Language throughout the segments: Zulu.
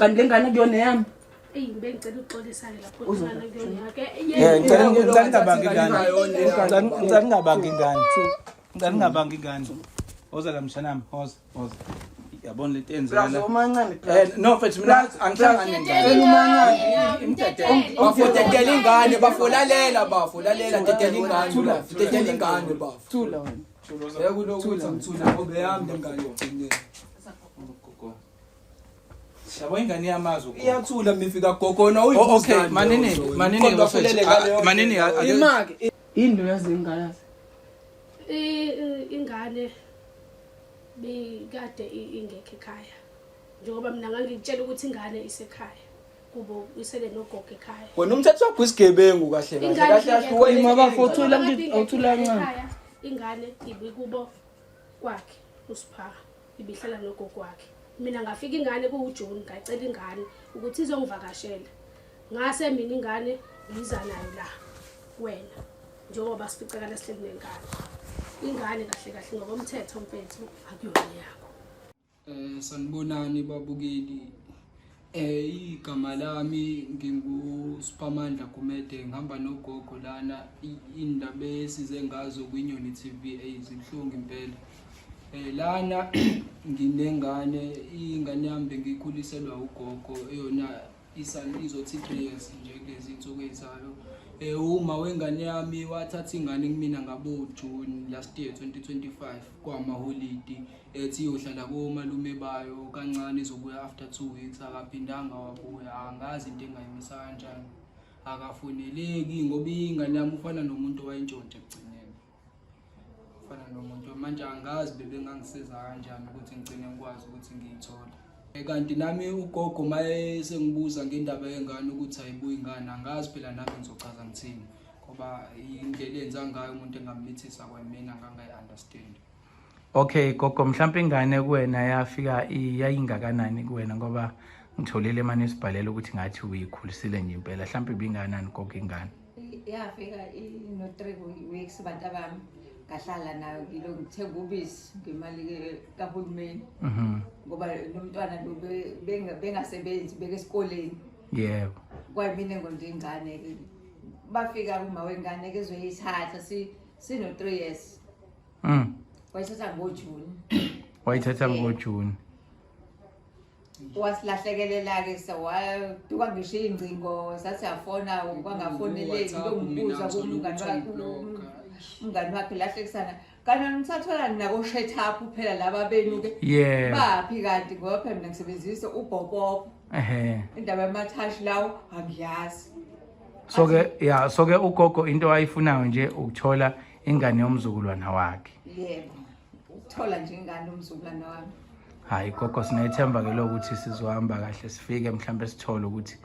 Kanti le ngane kuyona yami. Eyi bengicela uxolisane lapho Uzoba- ingane kuyona yakhe. Yeah, ngicela ngingabangi ingane. Ngicela ngingabangi ingane. Ngicela ngingabangi ingane. Woza la mshanami, woza, woza. Yabona lento eyenzeka Blazo la. umancane. Eh no mfethu mina angihlangani nengane. Imdedele. Bafo dedela ingane, bafo lalela, bafo lalela, dedela ingane, bafo dedela ingane, bafo. Thula wena. Yeke kulokuthi angithula ngoba eyami le ngane yokugcinela. Yabo ingane yamazi ugogo. Iyathula mifika gogo na Oh okay, manini, manini bafethu. Ah, Manini ake Imake yini uyazi ingane yazi. Ingane bikade ingekho ekhaya. Njengoba mina ngangikutshela ukuthi ingane isekhaya. Kubo isele nogogo ekhaya. Wena umthetho wakho isigebengu kahle kahle Ingane kahle kahle ingekho wena. Ima bafo, ekhaya. uthula Njengoba mntu- ingekho awuthula kancane. ekhaya, Ingane ibikubo kwakhe uSipha ibihlala nogogo wakhe. Mina ngafika ingane kuwuJune ngacela ingane ukuthi izongivakashela. Ngase mina ingane ngiza nayo la wena njengoba sificakala sihleli nengane. Ingane kahle kahle ngokomthetho mfethu akuyona yakho. Sanibonani babukeli. Igama lami nginguSiphamandla Gumede ngihamba nogogo lana indaba esize ngazo kwiNyoni TV eyizibuhlungu impela. Lana nginengane, ingane yami bengiyikhuliselwa ugogo eyona izothi 3 years nje kulezi insuku ezizayo. Uma wengane yami wathatha ingane kumina ngabo June last year 2025 kwamaholidi ethi iyohlala komalume bayo kancane izobuya after 2 weeks akaphindanga wabuya angazi into engayimisa kanjani akafoneleki ngoba ingane yami ufana nomuntu owayentshontsha ekugcineni ufana nomuntu manje angazi bebengangisiza kanjani ukuthi ngigcine ngikwazi ukuthi ngiyithole. Kanti nami ugogo maye sengibuza ngendaba yengane ukuthi ayibuyi ingane angazi phela nami ngizochaza ngithini ngoba indlela enza ngayo umuntu engammithisa kwamina ngangayi-understand. Okay gogo mhlawumbe ingane kuwena yafika yayingakanani kuwena ngoba ngitholile manje isibhalela ukuthi ngathi uyikhulisile nje impela mhlawumbe ibingakanani gogo ingane. Yafika ino 3 weeks bantu abami ngahlala nayo ngilo ngithenga ubisi ngemali kahulumeni. Ngoba lo mntwana lo bengasebenzi beke esikoleni. Yebo. Kwayimina ngondla ingane ke. Bafika uma wengane ke ezoyithatha sino 3 years. Wayithatha ngoJune. Wayithatha ngoJune. Wasilahlekelela ke sawaduka ngisho ingcingo sathi afona kwangafoneleki lombuza kumngani wakhe umngani wakhe lahlekisana kanti nisathola nako shet up phela laba benu ke baphi kanti ngoba phela mina ngisebenzisa ubhopopo indaba yamathashi lawo angiyazi. So ke ya so ke ugogo into ayifunayo nje ukuthola ingane yomzukulwana wakhe. Yebo, ukuthola nje ingane yomzukulwana wami. Hayi gogo sinethemba ke lokuthi sizohamba kahle sifike mhlambe sithole ukuthi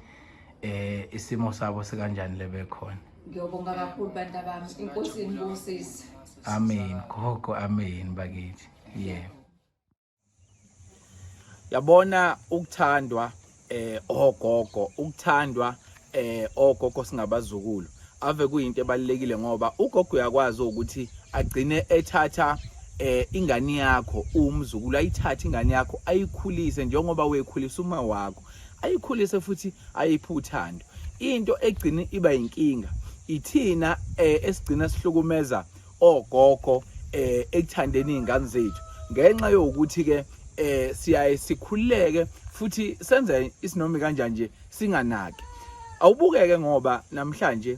isimo sabo sikanjani lebekhona. Ngiyobonga kakhulu bantu abami, inkosi inibusise. Amen gogo, amen bakithi. Yebo. Yabona ukuthandwa ogogo, ukuthandwa ogogo singabazukulu ave kuyinto ebalulekile ngoba ugogo uyakwazi ukuthi agcine ethatha ingane yakho umzukulu ayithathe ingane yakho ayikhulise njengoba wekhulisa uma wakho ayikhulise futhi ayiphe uthando. Into egcina iba inkinga ithina esigcina sihlukumeza ogogo ekuthandeni izingane zethu ngenxa yokuthi ke siyaye sikhululeke futhi senze isinomi kanjani nje singanaki. Awubukeke ngoba namhlanje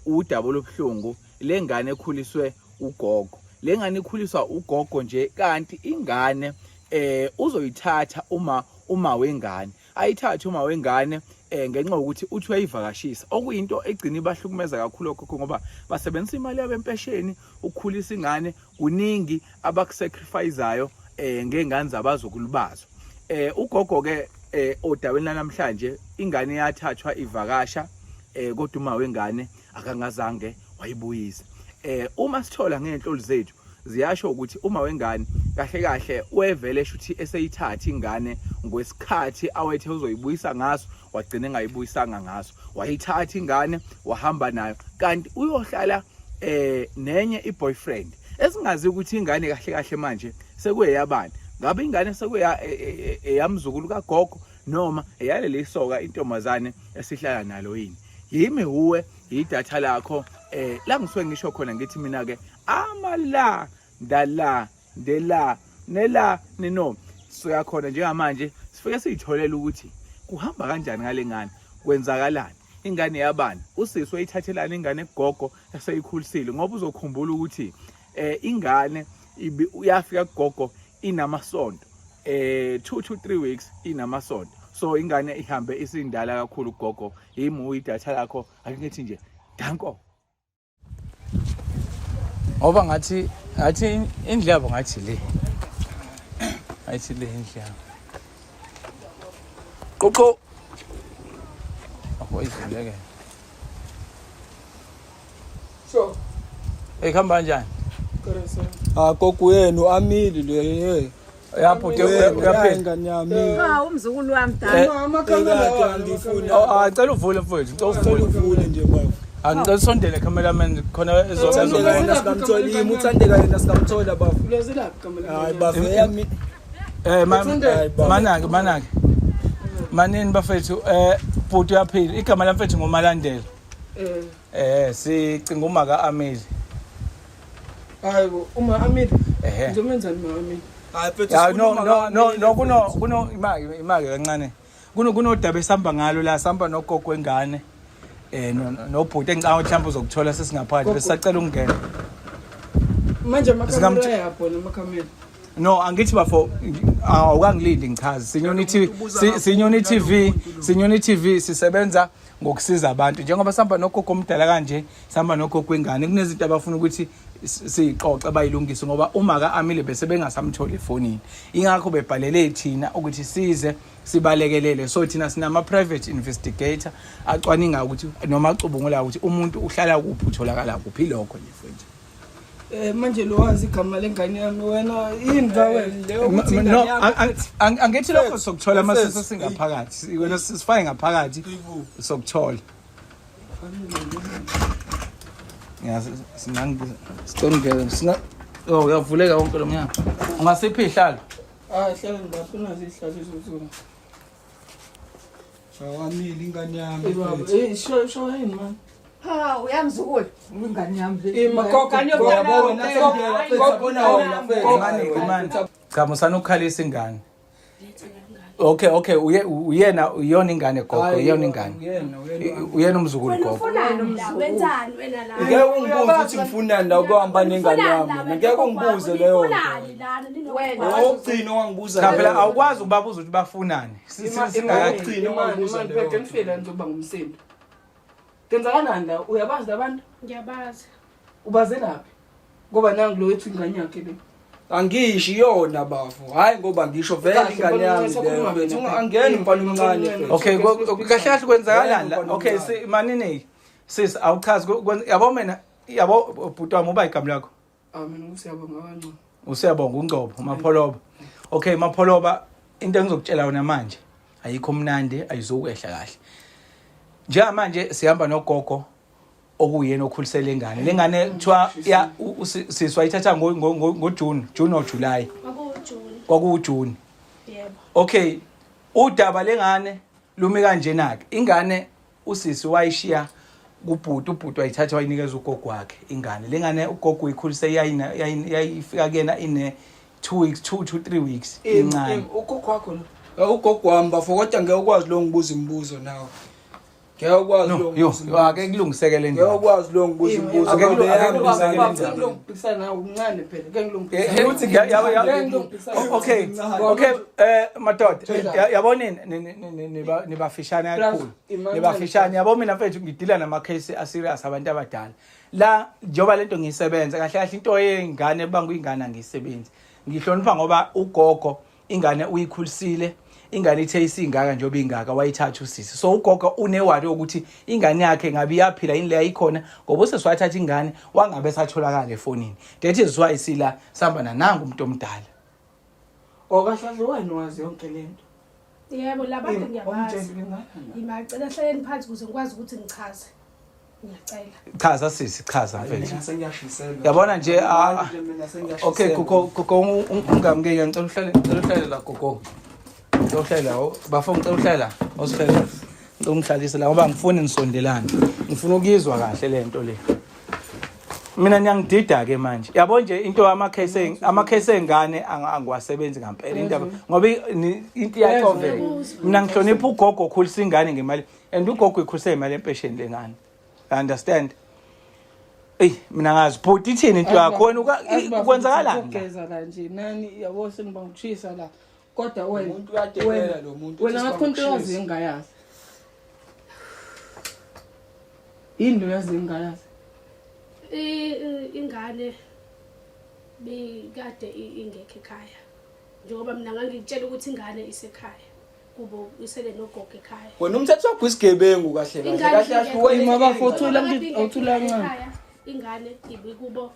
udaba olubuhlungu lengane ekhuliswe ugogo, lengane ikhuliswa ugogo nje kanti ingane uzoyithatha uma wengane ayithathe uma wengane ngenxa yokuthi uthi uyayivakashisa, okuyinto egcina ibahlukumeza kakhulu okhokho ngoba basebenzisa imali yabo empesheni ukukhulisa ingane. Kuningi abakusacrificeayo ngengane zabazukulu bazo. Ugogo ke odabeni lanamhlanje ingane yathathwa ivakasha kodwa uma wengane akangazange wayibuyisa. Uma sithola ngezinhloli zethu ziyasho ukuthi uma wengane kahle kahle wevele shuthi eseyithatha ingane ngwesikhathi awethe uzoyibuyisa ngaso wagcina engayibuyisanga ngaso, wayithatha ingane wahamba nayo kanti uyohlala nenye iboyfriend esingazi ukuthi ingane kahle kahle manje sekuyeyabani. Ngabe ingane sekuya eyamzukulu kagogo noma eyaleli soka intombazane esihlala nalo yini. Yimi wuwe idatha lakho eh la ngisuke ngisho khona ngithi mina ke amala ndala ndela nela nino soya khona njengamanje sifike siyitholele ukuthi kuhamba kanjani ngale ngane kwenzakalani ingane yabani usisi wayithathelani ingane kugogo eseyikhulisile ngoba uzokhumbula ukuthi eh ingane uyafika kugogo inamasonto eh 2 to 3 weeks inamasonto so ingane ihambe isindala kakhulu kugogo yimu idatha lakho ake ngithi nje danko ngoba ngathi ngathi indlu yabo ngathi le ngathi le indlu yabo qoqo abo izuleke so hey khamba kanjani Ah gogo yenu amili le hey. Uyabhuti uyaphila. Ingane yami. Ha umzukulu wami dala. Eh, Amakhamera angifuna. Oh, ah, ngicela uvule mfowethu, ngicela Ngicela uvule. uvule nje baba. Ah, ngicela usondele cameraman khona Uthandeka ezobona. yena sikamthola yimi uthandeka yena sikamthola baba. Ulezelaphi igama lakho? Hayi baba yami. Eh, Hayi, baba. manake manake. Manini bafethu eh bhuti uyaphila. Igama lamfethu nguMalandela. Eh, Eh, sicinga umaka Amili. hayi bo, uma Amir. Ehhe. Ngizomenzani ma Amir? Hayi mfethu Ya no sikhuluma no no kancane. no kuno kuno imaki imaki kancane. Kuno kunodaba esihamba ngalo la sihamba nogogo wengane. Eh no nobhuti engicabanga ukuthi mhlawumbe uzokuthola sesingaphandle besisacela ukungena. Manje amakhamera ayapho namakhamera. No angithi bafo awukangilindi ngichaze. Sinyoni TV Sinyoni TV Sinyoni TV sisebenza ngokusiza abantu njengoba sihamba nogogo omdala kanje sihamba nogogo wengane kunezinto abafuna ukuthi siyixoxe bayilungise ngoba uma ka-amile bese bengasamtholi efonini ingakho bebhalele thina ukuthi size sibalekelele so thina sinama-private investigator acwaninga ukuthi noma acubungula ukuthi umuntu uhlala kuphi utholakala kuphi lokho nje mfowethu. Eh manje lo wazi igama lengane yami wena yini ba wena? Leyo ukuthi No, ingane yakho angithi lokho sokuthola uma Mfethu, sesingaphakathi wena sifake ngaphakathi sokuthola Ya, sicela ungene sina oh uyavuleka wonke lo mnyango ungasiphi ihlalo Ah hlala ngapha unazo izihlalo ezinkulu. Awamile ingane yami. Eh baba, mfethu. eh sho sho yini man? Ha uyamzukulu. Ingane yami le. Eh magogo, Ingane yomntana Yabo wena wami. sendlela mfethu yabona wena mfethu. Imani imani cha musana ukukhalisa ingane Letha la ngane. okay okay uye uyena uyona ingane gogo Hayi, uyona ingane Uyena uyena. uyena umzukulu Wena gogo ufunani la? Wenzani wena la? Ngeke ungibuze ukuthi ngifunani la ukuhamba nengane yami. mina. Ngeke ungibuze leyo nto. Nifunani lana ninogogo Wena. wakho? Owokugcina owangibuza. cha phela leyo. awukwazi ukubabuza ukuthi bafunani Imani, Imani, wangibuza imani, leyo phela nto. ngifike ngizoba ngumsindo. Kenzakalani la? Uyabazi labantu? Ngiyabazi. Ubazelaphi? Ngoba nangu lo wethu ingane yakhe le. Angisho iyona bafo. Hayi ngoba ngisho vele Kahle, ingane yami mfana leyo. omncane, mfethu. sakhuluma Angena umfana omncane. Mfana mfethu. okay kahle kahle kwenzakalani la Yebo, okay mfana si manini sis awuchazi yabo mina yabo bhuti wami uba igama lakho Ah mina usiyabonga kancane. usiyabonga ungcobo umapholoba okay mapholoba into engizokutshela yona manje ayikho mnandi ayizokwehla kahle njengamanje sihamba nogogo okuyena okhulisele ingane lengane kuthiwa ya sisi wayithatha ngoJune June or July KwakuwuJuni. kwakuwuJune Yebo. okay udaba lengane lumi kanjena ke ingane usisi wayishiya kubhuti ubhuti wayithatha wayinikeza ugogo wakhe ingane lengane ugogo uyikhulise yayifika kuyena ine 2 weeks 2 to 3 weeks incane Ugogo wakho lo. Ugogo wami bafo kodwa ngeke ukwazi lo ngibuza imibuzo nawe. Ngeke ukwazi lo no yo ngibuza imibuzo. ake kulungiseke le Ngeke ndaba ukwazi lo ngibuza imibuzo. Ake ngoba ake yami kulungiseke ingane le yami. ndaba. Ngilungisana nawe umncane phela. Ngeke Eh, ngilungisane. eh, okay okay madoda yabo nini nibafishane kakhulu nibafishane yabo mina mfethu ngidila nama-case aserious abantu abadala la njengoba lento ngiyisebenza kahle kahle into yengane banguyingane angiyisebenzi ngihlonipha ngoba ugogo ingane uyikhulisile ingane ithe isingaka njengoba ingaka wayithatha usisi so ugogo unewari yokuthi ingane yakhe ngabe iyaphila yini le ayikhona ngoba usisi wathatha ingane wangabe esatholakala efonini that is why sila sihamba nanangu umuntu omdala Okahlahle wena wazi yonke lento. Yebo labantu ngiyabazi. Umtshele ngengane. Ngimacela hlaleni phansi ukuze ngikwazi ukuthi ngichaze. Ngiyacela. Chaza sisi chaza Hayi, mfethu mina sengiyashiselwa. Yabona nje, ah, Manje mina sengiyashiselwa. okay gogo gogo ungamkeki ngicela uhlale ngicela uhlale la gogo Ngicela uhlale la, bafo ngicela uhlale la. Awusihlale. Ngicela ungihlalise la ngoba ngifuni nisondelane. Ngifuna ukuyizwa kahle le nto le. Mina niyangidida ke manje. Yabo nje into ama case ama case engane angiwasebenzi ngampela indaba ngoba into iyacoveka. Mina ngihlonipha ugogo okhulisa ingane ngemali and ugogo ikhulisa imali empesheni lengane. I understand? Ey mina ngazi bhuti ithini into yakho wena kwenzakalani? Ukugeza la nje nani yabo sengiba ngikushisa la. Kodwa wena Umuntu uyadelela lo muntu. Wena ngathi khona into oyaziyo engingayazi. Yini oyaziyo engingayazi? Ingane bikade ingekho ekhaya. Njengoba mina ngangikutshela ukuthi ingane isekhaya. Kubo isele nogogo ekhaya. Wena umthetho wakho isigebengu kahle kahle kahle kahle wena Ima bafo uthula awuthula kancane. Ingane ibikubo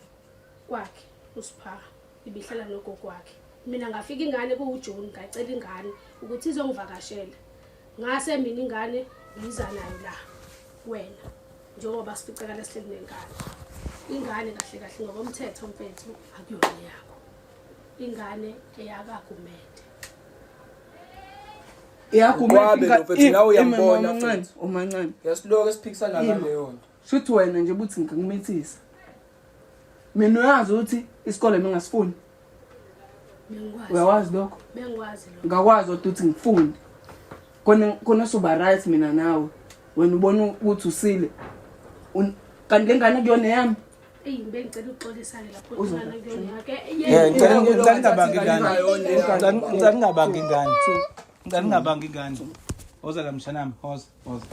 kwakhe uSipha ibihlala nogogo wakhe. Mina ngafika ingane kuwuJune ngacela ingane ukuthi izongivakashela. Ngase mina ingane ngiza nayo la wena njengoba sificakala sihleli nengane. Ingane kahle kahle ngokomthetho mfethu akuyona yakho. Ingane eyakaGumede. Uqwabe lo mfethu, nawe uyambona mfethu. Umancane. Yasiloke siphikisana ngaleyo nto. Shuthi wena nje buthi ngikumithisa. Mina uyazi ukuthi isikole mengasifuni. Bengikwazi. Uyakwazi lokho? Bengikwazi lokho. Ngakwazi kodwa ukuthi ngifunde. Kona kona soba right mina nawe. Wena ubona ukuthi usile. Kanti le ngane kuyona yami. Eyi bengicela ukuxolisana lapho Uzoba- ingane kuyona yakhe. Yeah, ngicela ngingabangi ingane. Ngicela ngingabangi ingane. Ngicela ngingabangi ingane. Woza la mshanami, woza, woza.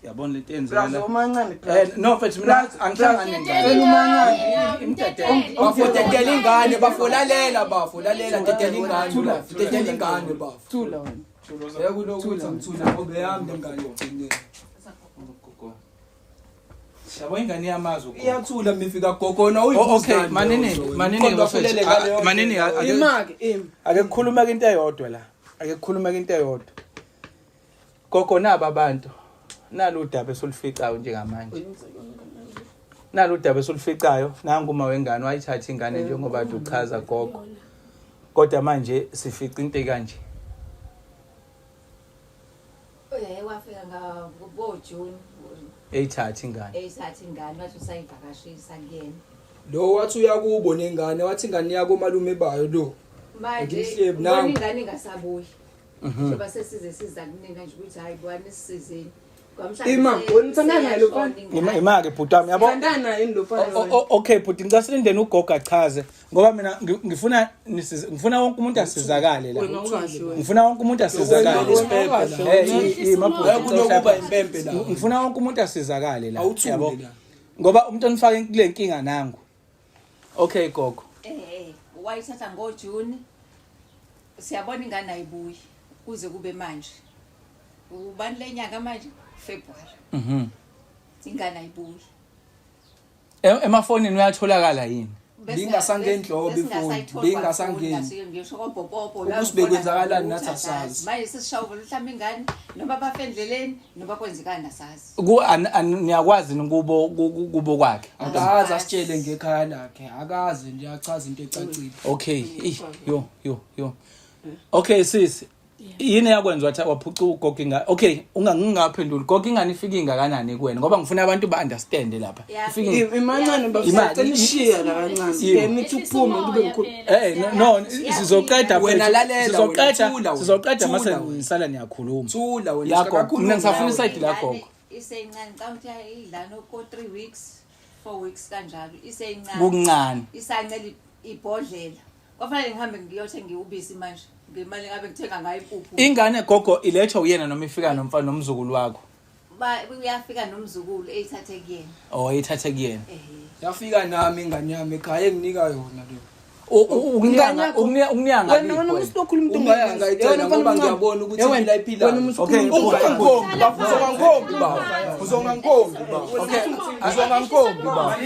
Yabona lento enzeka la. Umancane. No mfethu mina angihlangani nengane. Imdedele. Bafo dedela ingane, bafo lalela, bafo lalela, dedela ingane, bafo dedela ingane, bafo. Thula wena. Yeke kulokuthi angithule ngoba eyami le ngane ekugcineni. Yabo ingane iyamazi ugogo. Iyathula mifika gogo na Oh, okay, manini, manini bafethu. Manini ake Ima-ke ima. ake kukhulumeke into eyodwa la. Ake kukhulumeke into eyodwa. Gogo naba abantu. Nalo udaba esoluficayo njengamanje. Nalo udaba esoluficayo nangu uma wengane wayithatha ingane njengoba kade uchaza gogo. Kodwa manje sifica into ekanje. Wafika ngabo June Eyithatha ingane. eyithatha ingane wathi usayivakashisa kuyena. Lo wathi uyakubo nengane, wathi ingane yakomalume bayo lo. Manje Ngimhlebi ubona nangu. ingane ingasabuyi. Njengoba sesize siza kunina nje ukuthi hayi bani sisizeni. Ima, wena uthandana naye lo mfana? Ima ke bhuti wami yabo. Thandana naye yini lo mfana wena? Okay bhuti ngicela silindeni ugogo achaze ngoba mina ngifuna ngifuna wonke umuntu asizakale la. Wena ukahle wena. Ngifuna wonke umuntu asizakale. Wena ukahle Eh, ima bhuti, Yeke kulokuba impempe la. Ngifuna wonke umuntu asizakale la. Awuthule Yabo. la. Ngoba umuntu onifake kule nkinga nangu. Okay gogo. Wayithatha ngoJune. Siyabona ingane ayibuyi kuze kube manje. Ubani lenyanga manje? February. Ingane ayibuyi. Emafonini uyatholakala yini? Bingasangeni nhlobo ifoni, bingasangeni. Ngisho kobhopopo Ukuthi bekwenzakalani nathi asazi. Manje sesishawuvela mhlawumbe ingane noma bafe endleleni noma kwenzekani asazi. Ku niyakwazi kubo kubo kwakhe. Akaze asitshele ngekhaya lakhe, akaze nje achaze into ecacile. Okay. Yo yo yo. Okay sis. Yini yakwenza wathi waphuca ugogo ingane? Okay, ungangingaphenduli. Gogo ingane ifike ingakanani kuwena? Ngoba ngifuna abantu ba understand lapha. Ifike Imancane bafo cela ishiya la kancane. Ke nithi uphume kube ngikhulu. No, sizoqeda Wena lalela, sizoqeda wena, thula wena, sizoqeda mase thula wena. ngisala niyakhuluma. Thula wena, Ya gogo, sikakhuluma mina ngisafuna nawe. isayidi la gogo. Iseyincane ngicabanga ukuthi idlana ko 3 weeks, 4 weeks kanjalo. Iseyincane. Kuncane. Isancela ibhodlela. Kwafanele ngihambe ngiyothenga ubisi manje. Ngemali ngabe ngithenga ngayo impuphu. Ingane gogo ilethwa uyena noma ifika nomfana nomzukulu wakho? Ba uyafika nomzukulu eyithathe kuyena. Oh, eyithathe kuyena. Yafika nami ingane yami ekhaya enginika yona lo. Ukunika ukunika Wena wena usulokhuluma into Ungane ongayazi. ngayicela Wena mfana ngoba omncane. ngiyabona ukuthi Wena, impilo ayiphilayo. wena Okay, usukhuluma into ongayazi. Ungangikhombi bafo, uzongangikhombi bafo. Uzongangikhombi baba. Uzongangikhombi baba.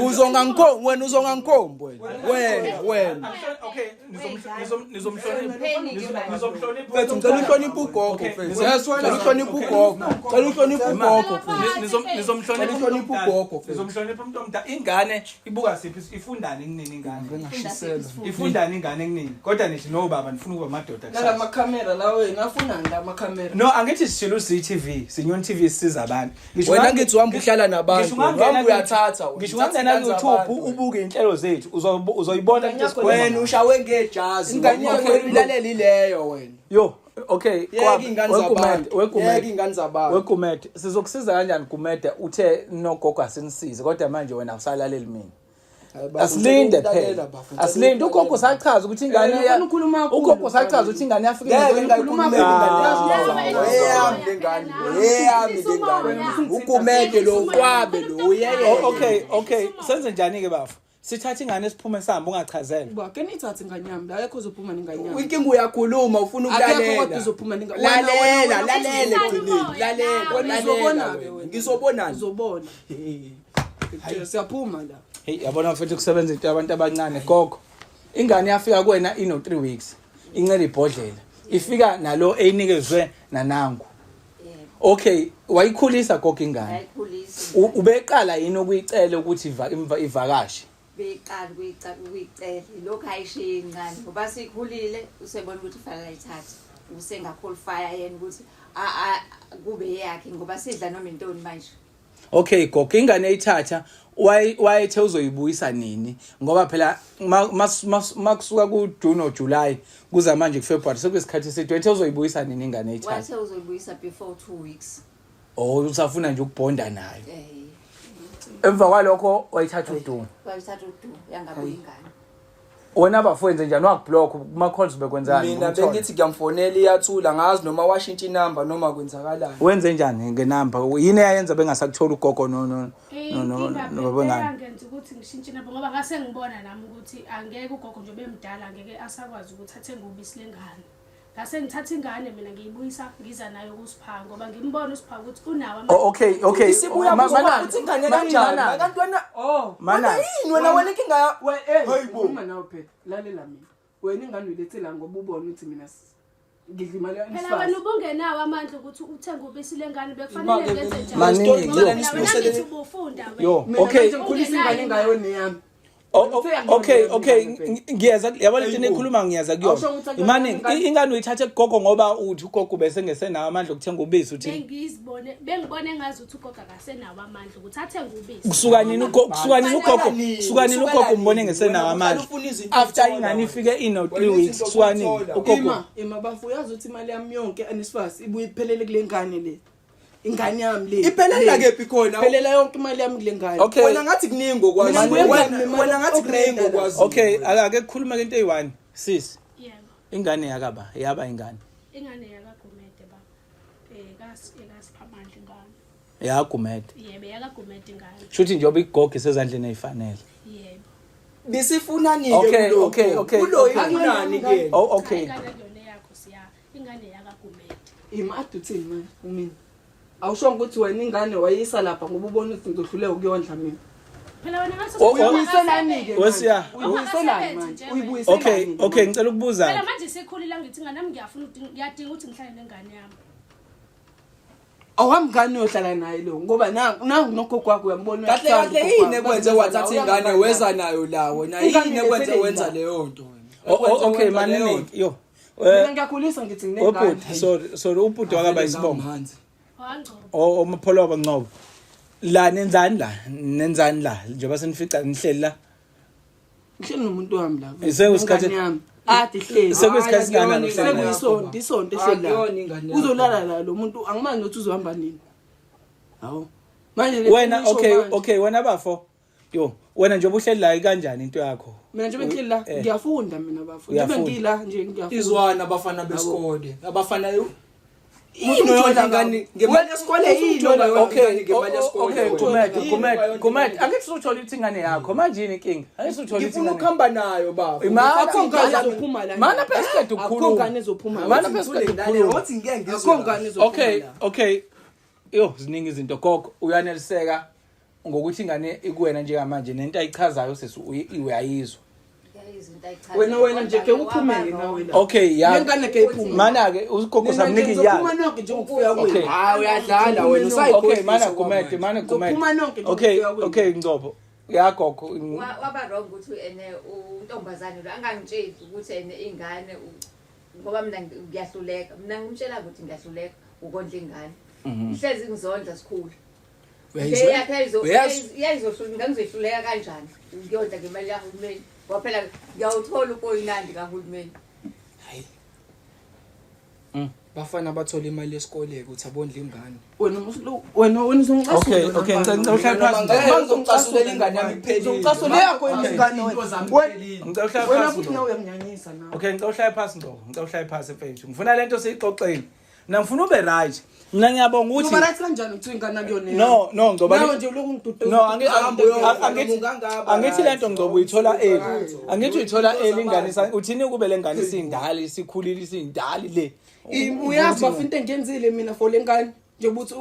Uzongangikhombi wena uzongangikhombi wena. Wena wena. Okay, nizomhlonipha. Nizomhlonipha. Mfethu ngicela uhloniphe ugogo mfethu. Yes wena uhloniphe ugogo. Ngicela uhloniphe ugogo mfethu. Nizomhlonipha uhloniphe ugogo mfethu. Nizomhlonipha umuntu omdala. Ingane ibuka siphi ifundani kunini ingane? Ngingashisela. Ifundani ingane kunini? Kodwa nithi no baba nifuna ukuba amadoda kusasa. Nalama camera lawo wena afunani lama camera? No, angithi sishilo uZTV, Sinyoni TV sisiza abantu. Ngisho Wena ngithi uhamba uhlala nabantu. Ngisho ungangena Uhamba uyathatha wena. Ngisho ungangena ku YouTube ubuke inhlelo zethu, uzoyibona into esikhuluma. Wena ushawe ngejazi. Ingane Wena yakho- ulalela ileyo wena. Yo, okay, Yeka ingane zabantu. Yeka ingane zabantu. Wegumede, sizokusiza kanjani Gumede? Uthe nogogo asinisize kodwa manje wena awusalaleli mina. Asilinde phela. Asilinde ugogo sachaza ukuthi ingane Eh, ufuna ukukhuluma kakhulu. ugogo sachaza ukuthi ingane yafika Ngeke endaweni- ngayikhulumela ingane Ah. eyami lengane eyami lengane ugumede lo ukwabe lo uyeke Oh, okay, okay. Senze njani ke bafo? Sithathe ingane siphume sihambe ungachazela. Ba ke nithathe ingane yami la akekho uzophuma nengane yami. inkinga uyakhuluma ufuna Akekho ukulalela kodwa uzophuma nengane. Wena- lalela wena- lalela ekugcineni lalela Wena lalela uzobona ke wena. wena. ngizobonani Uzobona. Ngikutshela, Siyaphuma la. Hey, yabona mfethu kusebenza into yabantu abancane gogo. Ingane yafika kuwena ino 3 weeks. Incela ibhodlela. Ifika nalo eyinikezwe nanangu. Okay, wayikhulisa gogo ingane. Yayikhulisa. Ubeqala yini ukuyicela ukuthi ivakashe? Beyiqala ukuyicela lokhu ayishiye incane ngoba sikhulile usebona ukuthi fanele ayithathe usengaqualifya yena ukuthi kube eyakhe ngoba sidla noma intoni manje. Okay gogo, ingane eyithatha wayethe uzoyibuyisa nini? Ngoba phela makusuka ku June or July kuza manje ku February sekuyisikhathi eside. Wayethe uzoyibuyisa nini ingane eyithatha? Wathe uzoyibuyisa before 2 weeks. Oh, usafuna nje ukubhonda nayo. Emva kwalokho wayithatha uDumo. Wayithatha uDumo yangabuyi ingane. Wena bafo wenze njani? Wakublock kuma calls bekwenzani? Mina Umthole? bengithi ngiyamfonela iyathula ngazi noma washintsha inamba noma kwenzakalani. Wenze njani ngenamba? Yini eyayenza bengasakuthola ugogo no no no no Inkinga no babengane? eyangenza ukuthi ngishintshe nabo ngoba ngase ngibona nami ukuthi angeke ugogo nje bemdala angeke asakwazi ukuthi athenge ubisi lengane. Ngase ngithatha ingane mina ngiyibuyisa ngiza nayo kuSipha ngoba ngimbona uSipha ukuthi unawo ama- Oh, okay, okay. Isibuya Manana, futhi ingane kanjani? Manana. Kanti wena Oh. Manana. wena yini wena wena inkinga ya We eh Hayibo. khuluma nawe phela lalela mina. Wena ingane uyilethe la ngoba ubona ukuthi mina ngidla imali Phela wena ubungenawo amandla ukuthi uthenge ubisi lengane bekufanele ngenze njani? Maningi, yo. Phela wena ngithi ubufunda wena. Yo, Mina okay. manje ngikhulisa ingane engayona yami. Oh, okay, okay, ngiyeza yabona into enikhuluma ngiyeza kuyona. Awusho ukuthi akuyona Imane ingane. ingane uyithathe kugogo ngoba uthi ugogo bese ngesenawo amandla okuthenga ubisi uthi Bengizibone bengibone ngazi ukuthi ugogo akasenawo amandla ukuthi athenge ubisi. kusuka nini ugogo kusuka nini ugogo kusuka nini ugogo umbone ngesenawo Wena amandla ufuna izinto after uzithola ingane wena. ifike ino 3 Wena weeks izinto kusuka nini uzithola. ugogo Ima, ima bafu uyazi ukuthi imali yami yonke anisifasi ibuye iphelele kule ngane le. Ingane yami le. Iphelela Le. kephi khona? Phelela yonke imali yami kule ngane. Okay. Wena ngathi kuningi okwazi. Mina ngibuye Wena ngami imali wena ngathi kuningi okurenta la. okwazi. Okay, ake kukhuluma into eyi-1 sis. Yebo. Ingane yakaba yaba ingane. Ingane yakaGumede baba. Eh kaSiphamandla ingane. YakaGumede. Yebo yakaGumede ingane. Shuthi njengoba igogo isezandleni ezifanele. Yebo. Bisifunani ke Okay, kulo? okay, okay. Kulo ifunani ke? Oh okay. Cha, ingane akuyona eyakho siya. Ingane yakaGumede. Ima ade uthini manje umina? Awusho ukuthi wena ingane wayisa lapha ngoba ubona ukuthi ngizohluleka ukuyondla mina. Phela wena ngaso Oh, oh. Uyibuyiselani ke? Wesiya. Uyibuyiselani manje? Uyibuyiselani? Okay, okay, ngicela ukubuza. Phela manje sekhulile ngithi ingane nami ngiyafuna ukuthi ngiyadinga ukuthi ngihlale nengane yami. Awami ngane uyohlala naye lo ngoba nangu nangu nogogo wakho uyambona Kahle uyakuthanda kahle ugogo yini wakho. ekwenze wathatha ingane weza nayo la wena Ingane yini ekwenze ngilethele wenza la. leyo nto wena? Oh, oh, Ekwenze okay, wenza leyo manini. nto. Yo. Mina Eh ngiyakhulisa ngithi nginengane. ubhuti, sorry, sorry ubhuti wakaba isibongo. Amanzi. Wangcobo. Oh, omapholo wabangcobo. La nenzani la? Nenzani la? Njengoba senifica nihleli la. Ngihleli nomuntu wami la. Sekuyisikhathi- Ingane yami. Ade ihleli. Sekuyisikhathi singakanani Hayi, uhleli naye? Sekuyisonto, isonto ehleli la. Akuyona ingane yakho. Uzolala la lo muntu angimazi nokuthi uzohamba nini. Hawu. Manje le Wena ngisho okay, manje. okay, wena bafo. Yo, wena njengoba uhleli la kanjani into yakho? Mina njengoba ngihleli la Eh. ngiyafunda mina bafo. Njengoba Uyafunda. ngila nje ngiyafunda. Izwana abafana besikole, abafana Umuntu yini ujola yona ingane ngemali yesikole yini yona Okay, ingane ngemali yesikole? okay, wena? Gumede, Yini Gumede, yona Gumede. ingane? Angithi usuthola ukuthi ingane yakho. Manje yini inkinga? Angithi usuthola ukuthi Ngifuna ingane. ukuhamba nayo baba. Imali Akho ngane ezophuma la. Mana phela siqeda Akho ukukhuluma. ngane ezophuma la. Mana phela siqeda ukukhuluma. Othi ngeke ngizwe. Akho ngane ezophuma Okay, la. okay. Yo, ziningi izinto gogo, uyaneliseka ngokuthi ingane ikuwena njengamanje nento ayichazayo sisi uyayizwa. Wena wena nje ke uphume nawe la. Okay, ya. Lengane ke iphume. Mana ke ugogo samnika Nizophuma iyalo. nonke njengokufika kwenu. Okay. Hayi uyadlala wena usayikhohlisa. Okay, mana Gumede, mana Gumede. Nizophuma nonke Okay, njengokufika kwenu. okay Ngcobo. Ya gogo. Waba wrong ukuthi ene untombazane lo angangitsheli ukuthi ene ingane ngoba mina ngiyahluleka. Mina ngimtshela ukuthi ngiyahluleka ukondla ingane. Ihlezi ngizondla sikhulu. Uyazi Yayizohluleka ngizohluleka kanjani? Ngiyondla ngemali kahulumeni. Ngoba phela ngiyawuthola upoyinandi kahulumeni. Bafana bathola imali yesikole ukuthi abondle ingane. Wena wena wena uzongicasula. Okay, okay, ngicela uhlale phansi. Ngeke ngizocasulela ingane yami iphelile. Uzongicasula yakho ingane Into zami wena. iphelile. Ngicela uhlale Wena phansi. futhi Ngcobo. nawe uyanginyanyisa nawe. Okay, ngicela uhlale phansi Ngcobo. Ngicela uhlale phansi mfethu. Ngifuna lento siyixoxele. Mina ngifuna ube right. Mina ngiyabonga Uba ukuthi right kanjani kuthiwa ingane akuyona? No, no Ngcobo. Nawe nje ulokhu ngiduduza. No, angithi lento Ngcobo uyithola early. Angithi uyithola early ingane uthini kube le ngane isindala isikhulile isindala le. Uyazi bafa into engiyenzile mina for lengane. Njengoba uthi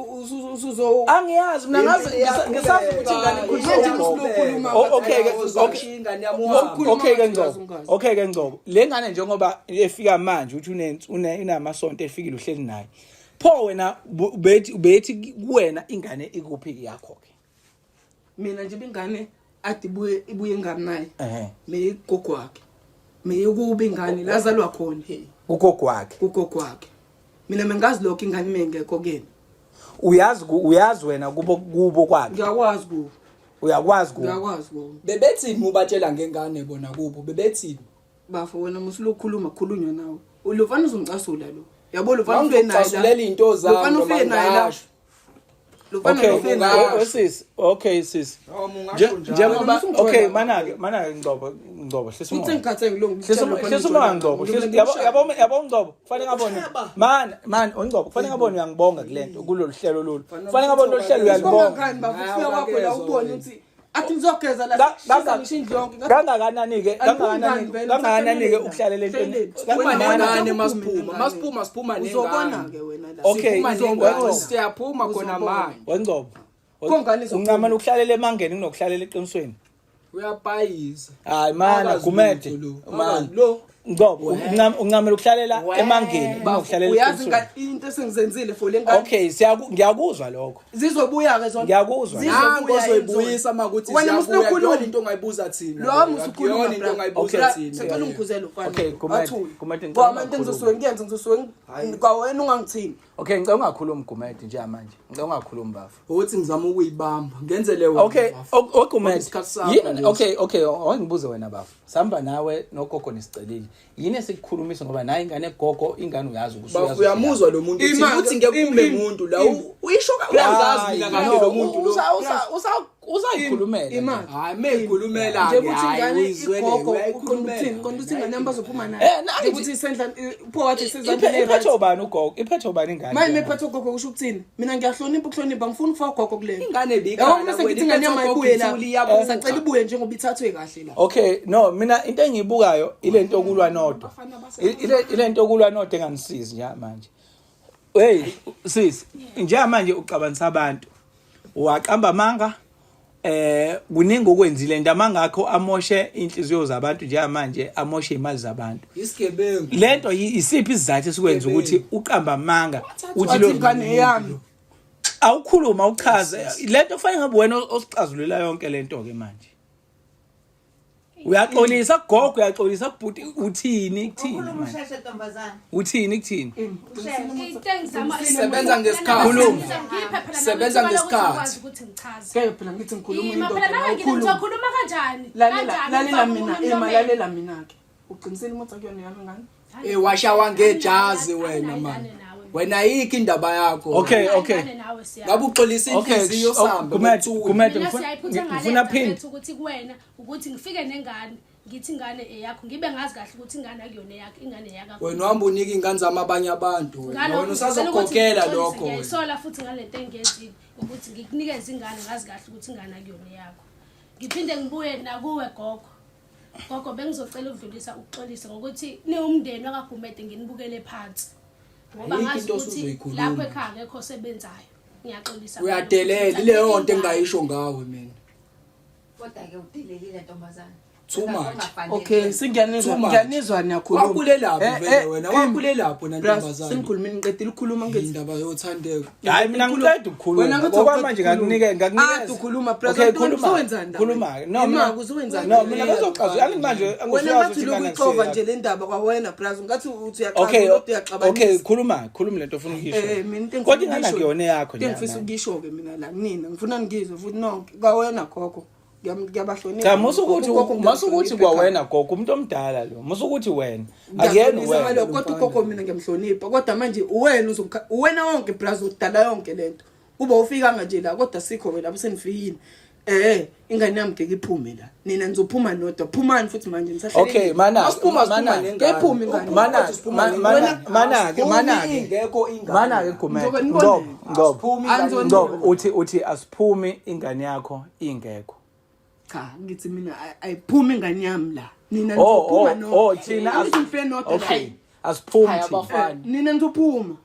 usuzo Angiyazi mina ngazi ngisazi ukuthi ingane ikhuliswa Manje ugogo. usulokhuluma Oh, okay ke okay. Ingane yami uhambe. Okay ke Ukhuluma Ngcobo. ungazi. Okay ke Ngcobo. Le ngane njengoba efika manje uthi unamasonto efikile uhleli naye. Pho wena bethi kuwena ingane ikuphi yakho ke? Mina nje ingane ade ibuye ibuye ingane naye. Ehhe. Meyigogo wakhe. Meyikuba ingane lazalwa khona Ugogo wakhe. kugogo wakhe. Mina mengazi lokho ingane mengekho kuyena. Uyazi uyazi wena kubo kwakhe. Ngiyakwazi kubo. Uyakwazi kubo. Ngiyakwazi kubo. Bebethini ubatshela ngengane bona kubo? Bebethini? Bafo wena musulokhuluma khulunywa nawe. Ulofana uzongicasula lo. Yabo lofana ufike naye la. Ngizocasulela into zami Lofana noma ufike naye la. ngasho. Lofana Okay, ufike naye la. sis, okay sis. Noma ungasho njalo. Njengoba Wena usungijwayela. okay mana ke mana ke Ngcobo Ngcobo hlisa Futhi umoya. ngikhathele ngilungu. Hlisa umoya Ngcobo. Yabo yabo Ngcobo kufanele ngabone. Man man uNgcobo kufanele ngabone uyangibonga kulento kulolu hlelo lolu. Kufanele ngabone lolu hlelo uyalibonga. Ngani bafo ufika kwakho la ubone ukuthi athi ngizogeza la. Shisa ngisho indlu yonke. Kangakanani ke kangakanani kangakanani ke ukuhlalela entweni. Siphuma nengane masiphuma. Masiphuma siphuma Uzobona nengane. ke wena la. Okay, Siphuma nengane Ngcobo. siyaphuma khona manje. WeNgcobo. Kungani izophuma? Uncamana ukuhlalela emangeni kunokuhlalela eqinisweni. Uyabhayiza. Hayi mana Akazi Gumede. lutho lo. Man. Akazi lo. Ngcobo uncamela ukuhlalela emangeni kunokuhlalela Uyazi eqinisweni. ingane into esengizenzile for lengane. Okay, ngiyakuzwa lokho. Zizobuya ke zona. Ngiyakuzwa. Nango Zizobuya ozoyibuyisa makuthi Wena ziyabuya musulokhuluma. kuyona into ongayibuza thina. Lo musukhuluma. Kuyona into ongayibuza thina. Sicela ungikhuzele ufana. Okay, Gumede, Gumede, ngicela Ngoba into ungakhulumi. engizosuke ngiyenze ngizosuke kwawena ungangithini. Okay, ngicela ungakhulumi Gumede njengamanje. Ngicela ungakhulumi bafo. Uthi ngizama ukuyibamba. Ngenzele wena. Okay, bafo. oGumede. Isikhathi sakho Yini lesi. okay, okay, awungibuze wena bafo. Sihamba nawe nogogo nisicelile. Yini esikukhulumisa ngoba naye ingane gogo ingane uyazi ukuthi Bafo uyamuzwa lo muntu uthi Ima- uthi ngeke kuphume im- muntu la. Uyisho uyazazi mina kahle lo muntu lo. Usayikhulumela. Ima. Hayi meyikhulumela Nje ukuthi ingane igogo uqonda ukuthini? Uqonda ukuthi ingane yami bazophuma nayo. Eh, Nje ukuthi isendla pho wathi isezandleni Iphethe ubani ugogo? Iphethe ubani ingane? Manje mephatha ugogo kusho ukuthini? Mina ngiyahlonipha ukuhlonipha ngifuna ukufaka ugogo kulento. Ingane Yabo bikhala mase ngithi ingane yami ayibuye la. Ngisacela ibuye njengoba ithathwe kahle la. Okay, no mina into engiyibukayo ile nto yokulwa nodwa. Ile nto yokulwa nodwa enganisizi nje manje. Hey sis, njengamanje uxabanisa abantu. Waqamba amanga kuningi okwenzile into amangakho amoshe inhliziyo zabantu njengamanje amoshe imali zabantu. Isigebengu. Lento isiphi isizathu esikwenza ukuthi uqamba amanga uthi Wathi lo ingane yami. awukhuluma uchaze lento kufanele ngabe wena osixazulula yonke lento ke manje. Uyaxolisa kugogo uyaxolisa kubhuti uthini kuthini Ukhuluma manje? usheshe ntombazane. Uthini kuthini? Into engizama Sebenza ngesikhathi. Khuluma. Ngiphe phela Sebenza nami ithuba lokuthi ngesikhathi. ngikwazi ukuthi ngichaze. Ngeke phela ngithi ngikhuluma Ima indoda. phela nawe ngithi awukhulumi. ngizokhuluma kanjani? Lalela Kanjani lalela ufake mina, umunwe ima emlomeni? lalela mina ke. Uqinisile uma uthi akuyona yami ingane? Eh washawa ngejazi Anginayo wena ingane man. nawe. Wena ayikho indaba yakho. Okay, Anginayo okay. ingane nawe siya. Ngabe uxolisa Okay, inhliziyo sambe. Gumede, ngokuthula. Gumede Mina ngifuna siyayiphutha ngifuna ngale phinde. mfethu ukuthi kuwena ukuthi ngifike nengane ngithi ingane eyakho ngibe ngazi kahle ukuthi ingane akuyona eyakho ingane eyakho. Wena uhamba unika ingane zami abanye abantu. Wena Ngalokho wena ngicela ukuthi usazokhokhela ngixolise, lokho. wena. Ngiyayisola futhi ngalento engiyenzile ukuthi ngikunikeze ingane ngazi kahle ukuthi ingane akuyona eyakho. Ngiphinde ngibuye nakuwe gogo. Gogo bengizocela ukudlulisa ukuxolisa ngokuthi niwumndeni wakaGumede nginibukele phansi. Ngoba Ayikho ngazi into ukuthi osuzoyikhuluma. lapho ekhaya akekho osebenzayo. Ngiyaxolisa. Uyadelela ileyo nto engingayisho ngawe mina. Kodwa ke udelelile ntombazana. Too much. Okay, singiyanizwa Too much. ngiyanizwa niyakhuluma. Wakhulelaphi Eh, vele eh, wena? eh, Wakhulelaphi wena Bras, ntombazane? Senikhulumile ngiqedile ukukhuluma ngithi. Indaba yothandeka. Hayi mina ngiqeda ukukhuluma. Wena ngathi Okwamanje uqeda ngakunike ukukhuluma. ngakunikeza. Ah, ukhuluma bras. Okay, khuluma. Usowenzani? Khuluma. No, Ima mina usowenzani? No, mina bazoxaza. Angithi manje Wena angusuyazi ngathi ukuthi lokhu ingane ixova akusiyo nje le ndaba kwawena bras. Ngathi uthi uyaxabana Okay, kodwa uyaxabanisa. okay, khuluma, khuluma lento ofuna ukuyisho. Eh mina into Kodwa ingane akuyona eyakho Into engifisa nje. ukuyisho ke mina la kunina ngifuna ngizwe futhi nonke kwawena gogo. Ngiyabahlonipha. Cha musukuthi Ugogo musukuthi ngiyamhlonipha kwawena gogo umuntu omdala lo. Musukuthi wena. Akuyena Ngiyamhlonipha wena. ngalokho, kodwa ugogo mina ngiyamhlonipha kodwa manje uwena uzongikha uwena wonke bras udala yonke lento kuba ufikanga nje la kodwa sikho ke lapho senifikile eh ingane yami ngeke iphume la nina nizophuma nodwa phumani futhi manje nisahlele Okay, mana Asiphuma, siphuma mana nengane. Ngephuma ingane. mana Siphuma nengane. mana mana ke mana ke Ingekho ingane. mana ke Gumede. Ngizobe nibone. Ngoba ngoba Asiphumi ingane. Anzoni- ngoba uthi uthi asiphumi ingane yakho ingekho. cha ngithi mina ayiphumi ingane yami la nina Oh nizophuma oh nodwa oh thina Angithi nifike nodwa la. Okay. Asiphumi Hayi, thina. abafana. Nina nizophuma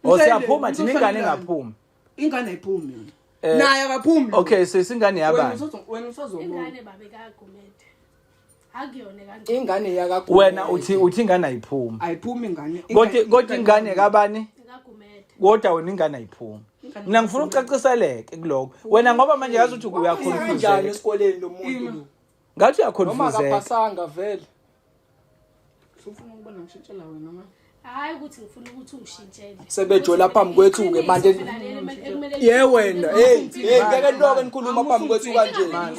Oh siyaphuma thina ingane Nizohlala. ingaphumi. Ingane ayiphumi yona Eh, naye akaphumi Okay, sesingane wena yabani? wena usazobona Ingane babe kaGumede. Akuyona kangcono. Ingane yakaGumede. Wena uthi uthi ingane ayiphumi. Ayiphumi ingane. Kodwa kodwa ingane kabani? KaGumede. Kodwa wena ingane ayiphumi. Mina ngifuna ucaciseleke kuloko. Wena ngoba manje yazi ukuthi Kanjani uyaconfuse. esikoleni lo muntu lo? Ngathi Noma uyaconfuse. akaphasanga vele. Ufuna ukubona ngishintshela wena manje. Hayi ukuthi ngifuna ukuthi ungishintshele. Sebejola phambi kwethu-ke manje. Ye wena, hey, hey ngeke niloke nikhuluma phambi kwethu kanje.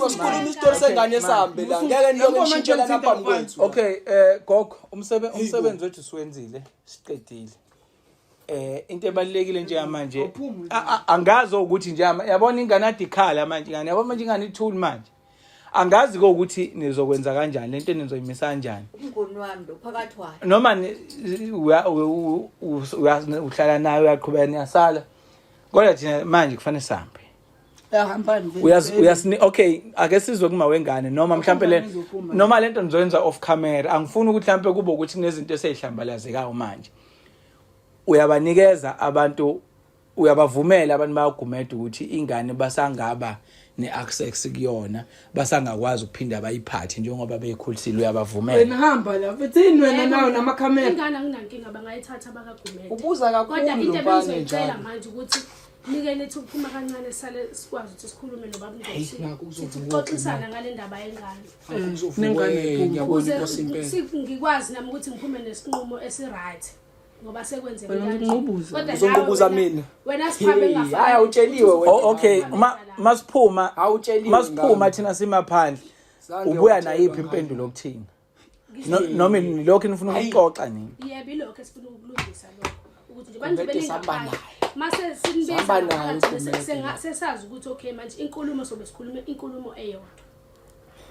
Sikhuluma isitori sengane sambe la. Ngeke niloke nishintshelana phambi kwethu. Okay, eh gogo, umsebenzi wethu siwenzile, siqedile. Eh into ebalekile njengamanje angazi ukuthi nje yabona ingane adikhala manje ingane yabona manje ingane ithuli manje. Angazi ke ukuthi nizokwenza kanjani lento nizoyimisa kanjani. Umnguni wami lo phakathi wayo. Noma uhlala naye uyaqhubeka niyasala. Kodwa thina manje kufanele sihambe. Yahambani vele. Uyas uyasini okay ake sizwe kuma wengane noma mhlambe le izophuma. noma lento nizoyenza off camera angifuni ukuthi mhlambe kube ukuthi kunezinto eseyihlambalazekayo manje uyabanikeza abantu uyabavumela abantu bayagumeda ukuthi ingane basangaba ne-access kuyona basangakwazi ukuphinda bayiphathe njengoba beyikhulisile uyabavumela Wena hamba la mfethini wena nawe namakhamera. Ingane anginankinga bangayithatha bakaGumede. Ubuza kakhulu Kodwa into lo mfana ebengizoyicela njalo. manje ukuthi nike nithi ukuphuma kancane sale sikwazi ukuthi sikhulume nobaba Nkosi. nakhu kuzovuka Sixoxisana ngale ndaba yengane. Nengane iphuma. Ngiyabona Ukuze inkosi impela. ngikwazi nami ukuthi ngiphume nesinqumo esi-right ngoba sekwenzeke Wena kanje. ungiqubuza. Kodwa Uzongiqubuza nawe wena- mina? Wena siphambe Hey, hhayi, awutsheliwe wena. Oh, okay masiphuma Awutsheliwe masiphuma ngami. thina simaphandle Zange ubuya watshelwa nayiphi ngami. impendulo kuthina noma lokho nifuna ukuxoxa nini Yebo ilokho esifuna ukulungisa lokho ukuthi nje manje Gumede sihamba beningaphandle naye. mase sinibiza Sihamba naye ngaphakathi bese uGumede sesazi ukuthi okay manje inkulumo sobe sikhulume inkulumo eyodwa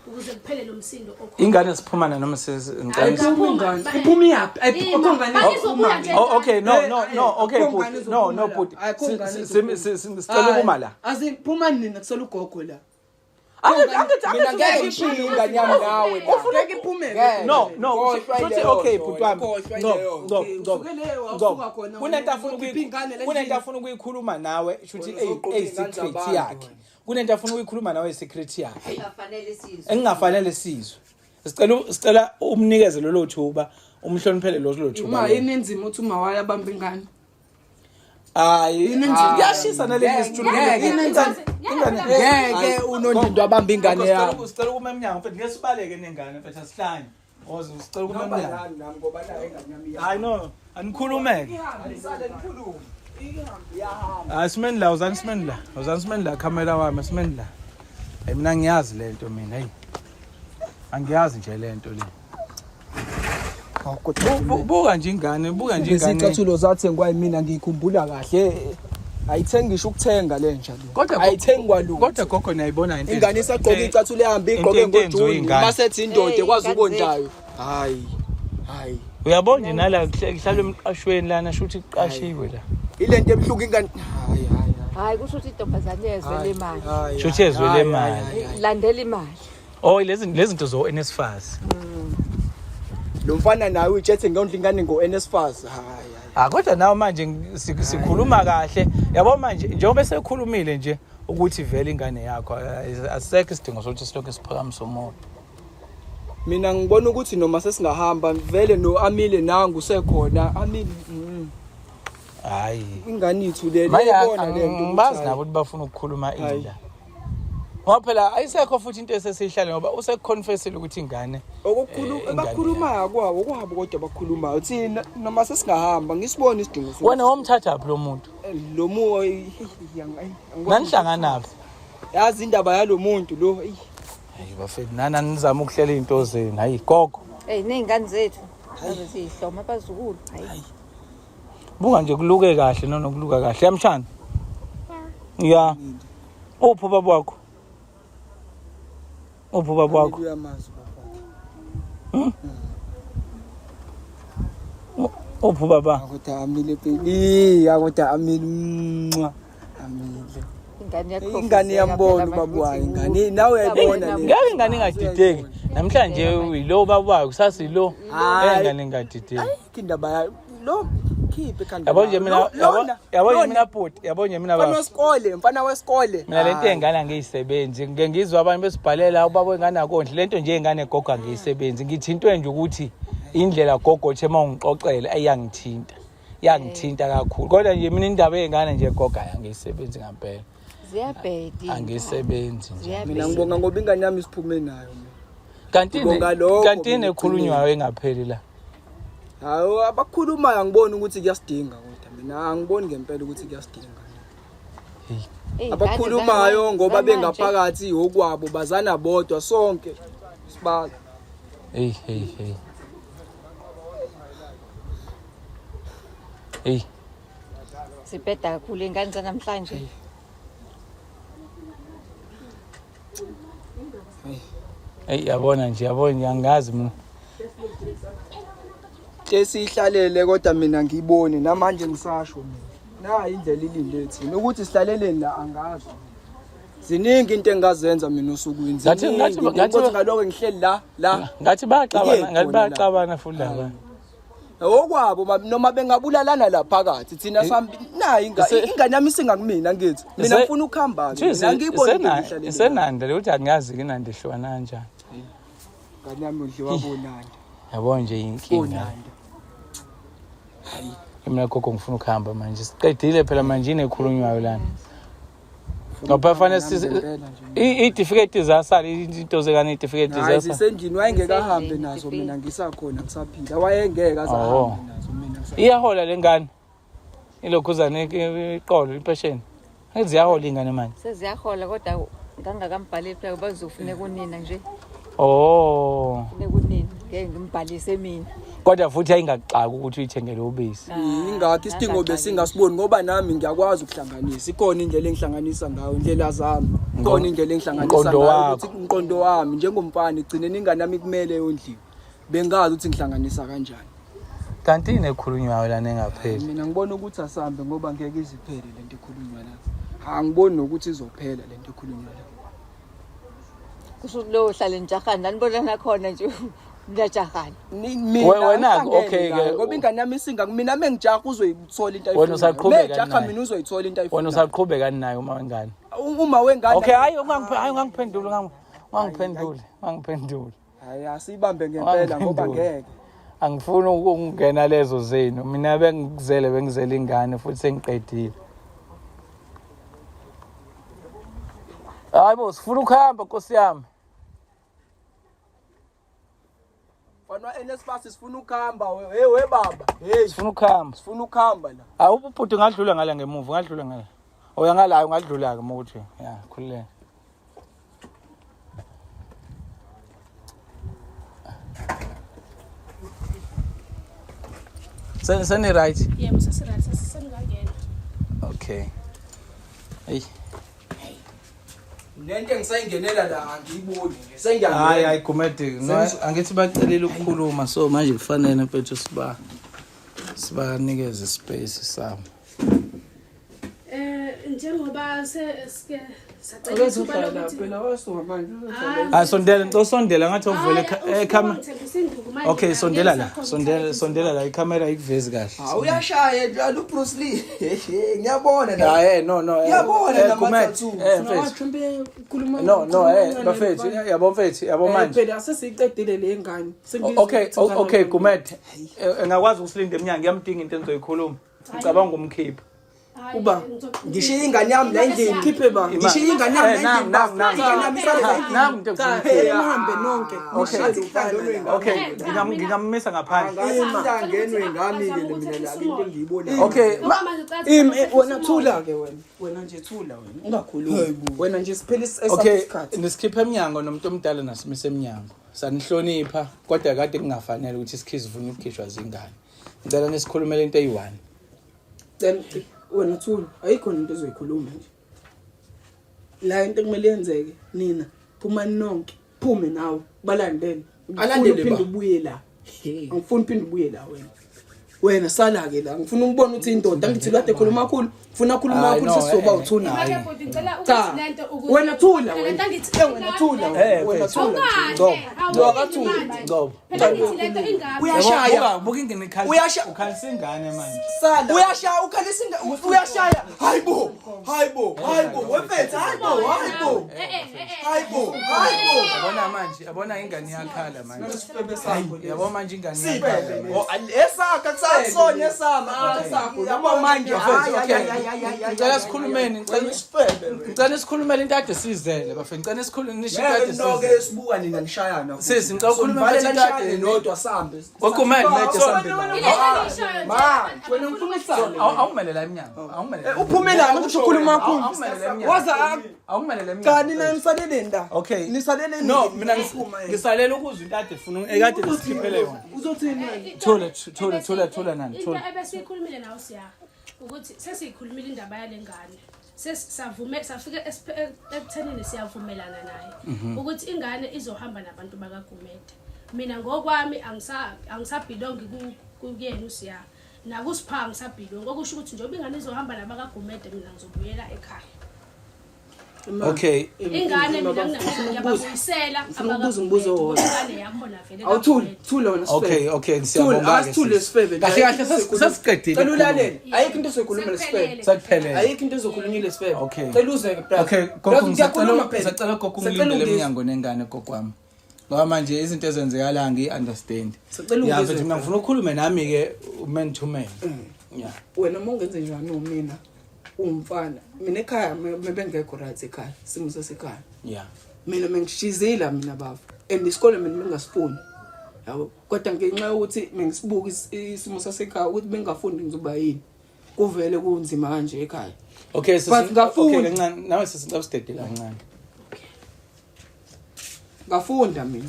ukuze kuphele lo msindo okhona. Ingane siphuma na noma Ayikaphumi. Iphuma ingane. Iphuma iyaphi? Ima. Akho ngane. Bayizobuya nje. Oh okay no Eh, no eh, no okay akho bhuti ngane no no ezophuma la. bhuti Akho ngane ezophuma. sicela ukuma la Azi phuma nina kusela ugogo la. Angithi Mina ngeke ngishiye ingane yami nawe la. Ngeke iphume. Ngeke. No no Khohlwa futhi ileyo okay nto bhuti wami wena, khohlwa no ileyo nto. no Okay, no usukele no wasuka khona, kunento afuna uzokhipha ingane la kunento endlini. afuna ukuyikhuluma nawe shuthi Wena uzoqoqa eyi iy'ngane secret zabantu yakhe wena. kunento afuna ukuyikhuluma nawe secret yakhe Engafanele sizwe. engingafanele sizwe sicela sicela umnikeze lolo thuba umhloniphele lolo thuba Uma lelo. yini enzima uthi uma waye abamba ingane. Hayi Yini kuyashisa naleli situlo. Ngeke. Ingane Ngeke unondindwa abambe ingane yami. Sicela ukuma emnyango mfethu ngeke sibaleke nengane mfethu asihlanye. Oze sicela ukuma emnyango. nami ngoba nayo ingane yami Hayi no, anikhulumeke. Isale nikhulume. Hayi simeni la, uzani simeni la. Uzani simeni la camera wami simeni la. Hey mina ngiyazi lento mina hey. Angiyazi nje lento le. Buka nje ingane, buka nje ingane. Izicathulo zathengwa yimina ngiyikhumbula kahle. Ayithengi ngisho ukuthenga le nja le. Kodwa Ayithengwa lutho. Kodwa gogo niyayibona into. Ingane isagqoka icathulo ehamba igqoke into enziwe ngoJuni. ingane. Masethi indoda Hey, ekwazi ingane ukondlayo. Hayi. Hayi. Uyabona nje nala kuhlalwe emqashweni lana shuthi kuqashiwe la. Ilento ebuhlungu ingane. Hayi hayi. Hayi kusho ukuthi intombazane yezwe le mali. Hayi. Shuthi ezwe le mali. Landela imali. Oh lezi lezi zinto zo NSFAS. Lo mfana naye uyitshethe ngondla ingane ngo NSFAS. Hayi hayi. Ah kodwa nawe manje sikhuluma kahle yabo manje njengoba sekhulumile nje ukuthi vele ingane yakho asisekho isidingo sokuthi silokhu siphakamisa umoya. Mina ngibona ukuthi noma sesingahamba vele no Amile nangu sekhona Amile. Hayi. Ingane ithu le Manje leyibona le nto. ukuthi ngibazi hhayi. nabo ukuthi bafuna ukukhuluma Hhayi. inda. Ngoba phela ayisekho futhi into esesiyihlale ngoba usekuconfessile ukuthi ingane Okukhulu Eh, ingane abakhulumayo kwabo kwabo kodwa abakhulumayo thina noma sesingahamba ngisibone isidingo sokuthi- wena womthatha phi lo muntu? Eh, lo mu Nanihlanganaphi? Yazi indaba yalo muntu lo eyi. Hayi bafethu nana nizama ukuhlela izinto zenu. Hayi gogo. Hey ney'ngane zethu aze siyihloma abazukulu. Hayi. Buka nje kuluke kahle nonokuluka kahle. Yamshana. Ya. Uphi ubaba wakho? Uphi ubaba wakho? Uyamazi ubaba. Uphi ubaba? Kodwa Amile baby, kodwa Amile mwa. Amile. Ingane yakho. Ingane iyambona ubaba wayo, ingane nawe uyayibona le. Ngeke ingane ingadideki. Namhlanje yilo ubaba wakho, kusasa yilo. Hhayi. Ingane ingadideki. Indaba yayo lo khiphe ekhanda. Yabo nje mina Lona, yabo nje lona, mina bhuti, yabo nje mina mfana baba. wesikole, mfana wesikole. Mina lento yengane angiyisebenzi. Ngike ngizwe abantu besibhalela ubaba wengane akondli. Lento nje yengane gogo angiyisebenzi. Ngithintwe nje ukuthi indlela gogo othe uma ungixoxela ayangithinta. Yangithinta kakhulu. Kodwa nje mina indaba yengane nje gogo angiyisebenzi ngempela. Ziyabheda. Angiyisebenzi nje. Mina Ziyabheda. ngibonga ngoba ingane yami isiphume nayo mina. Kanti Ngibonga lokho kanti mina nekhulunywayo engapheli la. Hawu abakhulumayo angiboni ukuthi kuyasidinga kodwa mina angiboni ngempela ukuthi kuyasidinga. Iy'ngane Abakhulumayo ngoba zamanje. bengaphakathi okwabo bazana bodwa sonke. Sibala. Hey hey hey. Hey. Zibheda kakhulu iy'ngane zanamhlanje. Hey yabona nje yabona nje angazi mina. Ke sihlalele kodwa mina ngiyiboni namanje ngisasho mina. Nayi indlela ilinde thina ukuthi sihlaleleni la angazi. Ziningi into engazenza mina osukwini. Ngathi- ngathi- Ziningi ngathi- ukuthi ngaloko ngihleli la la. Ngathi baxabana, Iye ngathi khona la. baxabana futhi laba. Okwabo noma bengabulalana la phakathi thina sambi nayi ingane yami isingakumina ngithi. Mina ngifuna ukuhamba ke. Mina ngiyibona into engihlalele. Isenanda le ukuthi angiyazi ke nanda ihlukana kanjani. Ingane yami udliwa bonanda. Yabo nje inkinga. Bonanda. Mina gogo ngifuna ukuhamba manje. Siqedile phela manje inekhulunywayo lana. Ngoba fanele iy'tifiketi zasala into zekane iy'tifiketi Hayi zasala. zisendlini wayengeke ahambe Zisendlini, nazo zifike. mina ngisakhona ngisaphila. Wayengeke aze Oh. ahambe nazo mina ngisaphila. Iyahola le ngane. Ilokhuzane iqolo impesheni. Angithi ziyahola iy'ngane manje. Seziyahola kodwa ngangakambhaleli phela bazofuneka unina nje. Oh. Funeka unina. Ngeke ngimbhalise mina. Kodwa futhi ayingakuxaki ukuthi uyithengele ubisi. Ingakho isidingo besingasiboni ngoba nami ngiyakwazi ukuhlanganisa. Ikhona indlela engihlanganisa ngayo, indlela zami. Ikhona indlela engihlanganisa Umqondo ngayo wakho. ukuthi umqondo wami njengomfana igcineni ingane yami kumele yondliwe. Bengazi ukuthi ngihlanganisa kanjani. Kanti inekhulunywayo lana engapheli. Mina ngibona ukuthi asambe ngoba ngeke iziphele lento ekhulunywa la. Angiboni nokuthi izophela lento ekhulunywa la. Kusho ukuthi lowo hlale nijahana nanibonana khona nje niyajahana. Mina Wena-ke, angihlangene okay-ke. nayo, ngoba ingane yami isinga mina mengijaha uzoyithola into Wena usaqhubeka Mejaha naye. mina uzoyithola into Wena ayifunayo. usaqhubeka naye uma wengane. Uma wengane Okay, hayi ungangiphenduli, ungangiphenduli, ungangiphenduli, ungangiphenduli. Hayi asibambe ngempela ngoba Ungangiphenduli. ngeke. Angifuni ukungena lezo zenu. Mina bengikuzele bengizele ingane futhi sengiqedile. Hayi bo, sifuna ukuhamba Nkosi yami. Mfana wa-NSFAS sifuna ukuhamba hey we baba. Hey Sifuna ukuhamba. sifuna ukuhamba la. Hawu ubhuti ngadlula ngala ngemuva, ngadlula ngala. Oya ngala ungadlula ke uma ukuthi ya khululeka. Seni seni right. Yebo sesiright sesingangena. Okay. Hey. Lento engisayingenela la angiyiboni nje. Sengiyangena. Hayi hayi Gumede, no angithi bacelile ukukhuluma so manje kufanele mfethu siba sibanikeze space sabo. Njengoba sesike sacela ithuba Akezohlala lokuthi phela wasuka manje uzohlala. Hayi. Ah sondela, ngicela usondela ngathi uvule Hayi, camera. ufuna induku manje, Okay, sondela la. angeke Sondela ngisakhona sondela la icamera ikuvezi kahle. Hawu uyashaya njalo uBruce Lee. Ngiyabona la. Hayi eh, no no. Ngiyabona nama Gumede, tattoo. mfethu. Mfethu khuluma. No no bafethu yabo mfethu yabo manje. Phela asesiyiqedile le ngane. Sengizwa Okay ukuthi ngicabanga okay ngani. Gumede engakwazi ukusilinda eminyanga ngiyamdinga into enizoyikhuluma. Ngicabanga umkhipha. Hayi, Uba, Ngishiya ingane yami la endlini. Khiphe ba. Ngishiya ingane yami Eh, la endlini. nangu, nangu, Ingane yami isale la endlini. Nangu into Cha, engifuna phela nihambe nonke. Okay. Nishiye umfana la. Okay, Eh, cha, mina- ngingammisa ngaphandle. Ngangenwe ngami-ke le mina la into engiyibonayo. Okay, Ngoba manje ucathi Im usehlisa wena umoya. thula ke wena. Wena nje thula wena. Ungakhulumi. Wena nje siphela Okay, isikhathi. nisikhiphe emnyango nomuntu omdala nasimise emnyango. Sanihlonipha kodwa kade kungafanele ukuthi isikhizi ufuna ukukhishwa zingane. Ngicela nisikhulumele into eyi-one. Then wena thula. Ayikho into ozoyikhuluma nje. La into ekumele yenzeke nina phumani nonke. Phume nawe balandele. Angifuni Alandele uphinde ba? ubuye la. Angifuni uphinde ubuye la wena. Wena sala ke la. Ngifuna ukubona ukuthi indoda angithi kade khuluma kakhulu. Ngifuna khuluma Hayi, kakhulu no, sesizoba eh, uthuna. Manje bhuti ngicela Cha. ukuthi lento ukuthi Wena thula Phela wena. lento angithi- Eh, wena thula Eh, wena. Wena mfethu. thula. Awukahle, Ngcobo. awuyini manje. Ngcobo. Phela ngithi lento ingabi. Uyashaya. Buka, buka ingane ikhalisa. Ukhalisa ingane manje. Sala. Uyashaya ukhalisa uyashaya. Hayibo. Hayibo. Hayibo. Wefethu hayibo. Hayibo. Eh, eh, eh, eh. Hayibo. Hayibo. Yabona manje, yabona ingane iyakhala manje. Isifebe sakho lesi. Yabo manje ingane iyakhala. manje. Oh, esakho akusona esami. Esakho. Yabo manje. Bafethu, Hayi, okay. hayi, hayi, hayi, hayi, Ngicela hayi, sikhulumeni, ngicela Isifebe wena. ngicela sikhulumele into ade sizele bafethu. Ngicela sikhulume nisho into Ngeke ade ninoke sizele. sibuka nina nishayana. futhi. Sisi, ngicela ukhulume Sonivalela mfethu into ade- nishayane nodwa sihambe. Gumede, Mede so- sihambe nawe. Ile nto engiyishoyo nje, Ma, abantu Wena abafuna ngifuna ukuthi- usale. Awumelele la emnyango. Awumelele. Uphumelani ukuthi ukhuluma kakhulu. Awumelele emnyango. Waza Awumelele emnyango. cha nina nisaleleni la. Okay. Nisaleleni. No, mina ngisalela ukuzwa into ade funa ekade nisikhiphele yona. Uzothini wena? Thula, thula, thula, thula nani, Into thula. ebesiyikhulumile nawe siya ukuthi sesiyikhulumile indaba yale ngane. Sesisavume safika ekuthenini siyavumelana naye ukuthi ingane izohamba nabantu bakaGumede. Mina ngokwami angisa angisabhilongi kuyena uSiya. Nakusipha angisabhilongi okusho ukuthi njengoba ingane izohamba nabakaGumede mina ngizobuyela ekhaya. Okay. Ingane mina ngiyababuyisela Ngifuna ukubuza umbuzo owodwa. Ingane yakhona vele. Awuthuli, kaGumede. thula wena sifebe. Okay, okay, Thula, siyabonga ke. asithule sisi. sifebe. Kahle kahle sesiqedile. Cela ulalele. Ayikho into ezokhuluma lesifebe. Sekuphelele. Sekuphelele. Ayikho into ezokhulunywa lesifebe. Okay. Cela uze ke brother. Okay, gogo Brother, ngiyakhuluma phela. ngisacela gogo Sicela ungilindele ungizwe. emnyango nengane gogo wami. Ngoba manje izinto ezenzekalayo ngiyi-understand. Sicela Yeah, ungizwe, mfethu mina ngifuna ukukhulume nami ke man to man. Yeah. Wena uma ungenze njani umina umfana. Mina ekhaya mebengekho right ekhaya. Isimo sasekhaya. Yeah. Mina mengishizila mina baba. And isikole mina bengasifuni. Yabo. Kodwa ngenxa yokuthi mengisibuka isimo sasekhaya ukuthi bengafundi ngizoba yini. Kuvele kunzima kanje ekhaya. Okay, sisi. But ngafunda. Okay, kancane. Nawe sisi ngicela usidedele kancane. Ngafunda mina.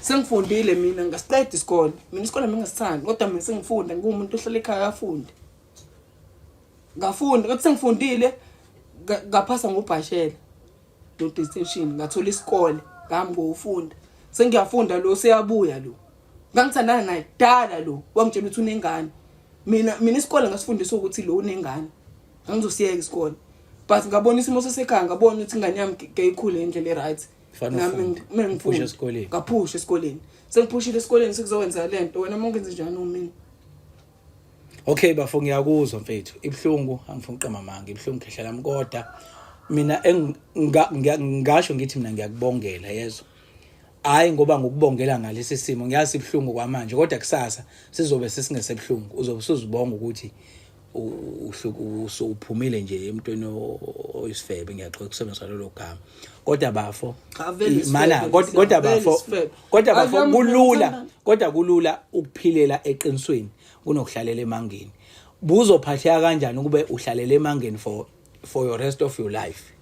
Sengifundile mina ngasiqeda isikole. Mina isikole mengasithandi kodwa mina sengifunda ngiwumuntu ohlala ekhaya afunde. Ngafunda kodwa sengifundile ngaphasa ngobhashela. No distinction ngathola isikole ngami ngofunda. Sengiyafunda lo seyabuya lo. Ngangithandana naye kudala lo wangitshela ukuthi unengane. Mina isikole ngasifundisa ukuthi lo unengane. Ngangizosiyeka isikole. But ngabona isimo sasekhaya ngabona ukuthi ingane yami ke ikhule ngendlela e-right. Kufanele Nami ufunde. kumele Uphushe ngifunde. esikoleni. Ngaphusha esikoleni. Sengiphushile esikoleni sekuzowenza lento wena uma ungenze njani umina. Okay bafo ngiyakuzwa mfethu. Ibhlungu angifuni uqamba amanga, ibhlungu khehla lami kodwa mina ngasho ngithi mina ngiyakubongela yezwa. Hayi ngoba ngokubongela ngalesi simo ngiyazi ibhlungu kwamanje kodwa kusasa sizobe sesingesebhlungu uzobe usuzibonga ukuthi uphumile nje emntwini oyisifebe ngiyaxoxa ukusebenzisa lelo gama kodwa bafo Cha, vele isifebe mana lesiya, kodwa vele bafo isifebe. kodwa bafo Ave kulula ngithanda- kodwa kulula ukuphilela eqinisweni kunokuhlalela emangeni buzophatheka kanjani ukube uhlalela emangeni for your rest of your life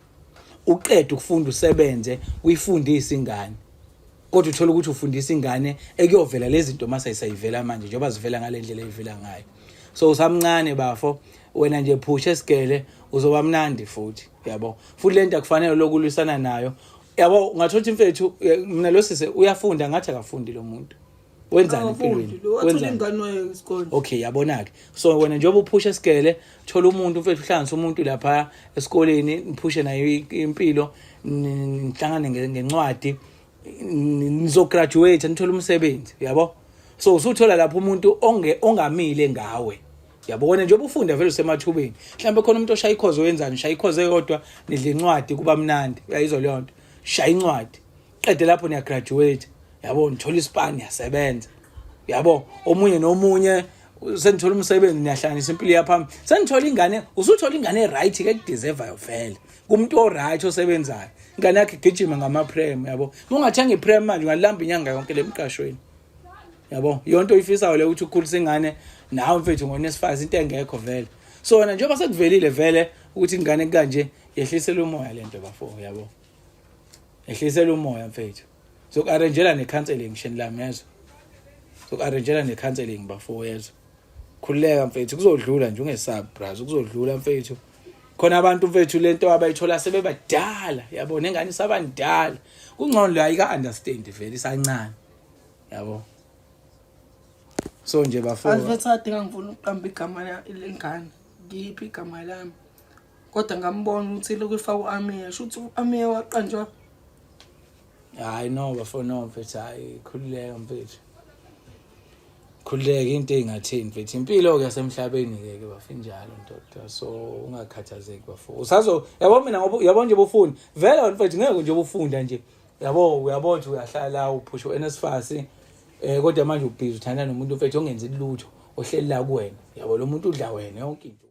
uqede ukufunda usebenze uyifundise ingane kodwa uthola ukuthi ufundisa ingane ekuyovela lezi zinto mase isayivela manje njengoba zivela ngale ndlela eyivela ngayo so usamncane bafo wena nje phusha esigele uzoba mnandi futhi yabo futhi lento akufanele lokulwisana nayo yabo ungathola ukuthi mfethu mina lo sise uyafunda ngathi akafundi lo muntu. Wenzani empilweni? Wathola ingane wayo isikole. Okay, yabona ke. So wena njengoba uphusha esigele, thola umuntu mfethu uhlanganise umuntu lapha esikoleni, niphushe naye impilo, nihlangane ngencwadi, nizograduate nithole umsebenzi, yabo? So usuthola lapho umuntu onge ongamile ngawe. Yabo wena njengoba ufunda vele usemathubeni. Mhlawumbe khona umuntu oshaya ikhozo wenzani? Shaya ikhozo eyodwa nidla incwadi kuba mnandi. Uyayizwa leyo nto. Shaya incwadi. Qede lapho niyagraduate. Yabo nithola isipani niyasebenza. Yabo omunye nomunye senithola umsebenzi niyahlanganisa impilo yaphambili. Senithola ingane, usuthola ingane right ke kudeservayo vele. Kumuntu o right osebenzayo. Ingane yakhe igijima ngama prem yabo. Ungathenga iprem manje ungalamba inyanga yonke lemqashweni. Yabo, yonke oyifisayo le ukuthi ukhulise ingane nawe mfethu ngonesifasi into engekho vele. So wena njengoba sekuvelile vele ukuthi ingane kanje yehlisela umoya lento bafo yabo. Yehlisela umoya mfethu. Zoku-arrangeela ne-counseling sheni lami yezwa. Zoku-arrangeela ne-counseling bafo yezwa. Khululeka mfethu kuzodlula nje ungesabi braz kuzodlula mfethu. Khona abantu mfethu lento abayithola sebebadala yabo nengane isabandala. Kungcono la ayika understand vele isancane. Yabo. So nje bafo. Alifethu ngangifuna ukuqamba igama lengane. Ngiphi igama lami? Kodwa ngambona ukuthi lokhu ifaka u-Amiya, shuthi u-Amiya waqanjwa. Hayi no bafo no mfethu hayi khululeka mfethu. Khululeka into engathini mfethu. Impilo ke yasemhlabeni ke ke bafo injalo ndoda. So ungakhathazeki bafo. Usazo yabo mina ngoba yabo nje bufunda. Vele wena mfethu ngeke nje ubufunda nje. Yabo uyabo nje uyahlala uphusha uNSFAS eh kodwa manje ubhizi uthanda nomuntu mfethu ongenzi lutho ohleli la kuwena. Yabo lo muntu udla wena yonke into.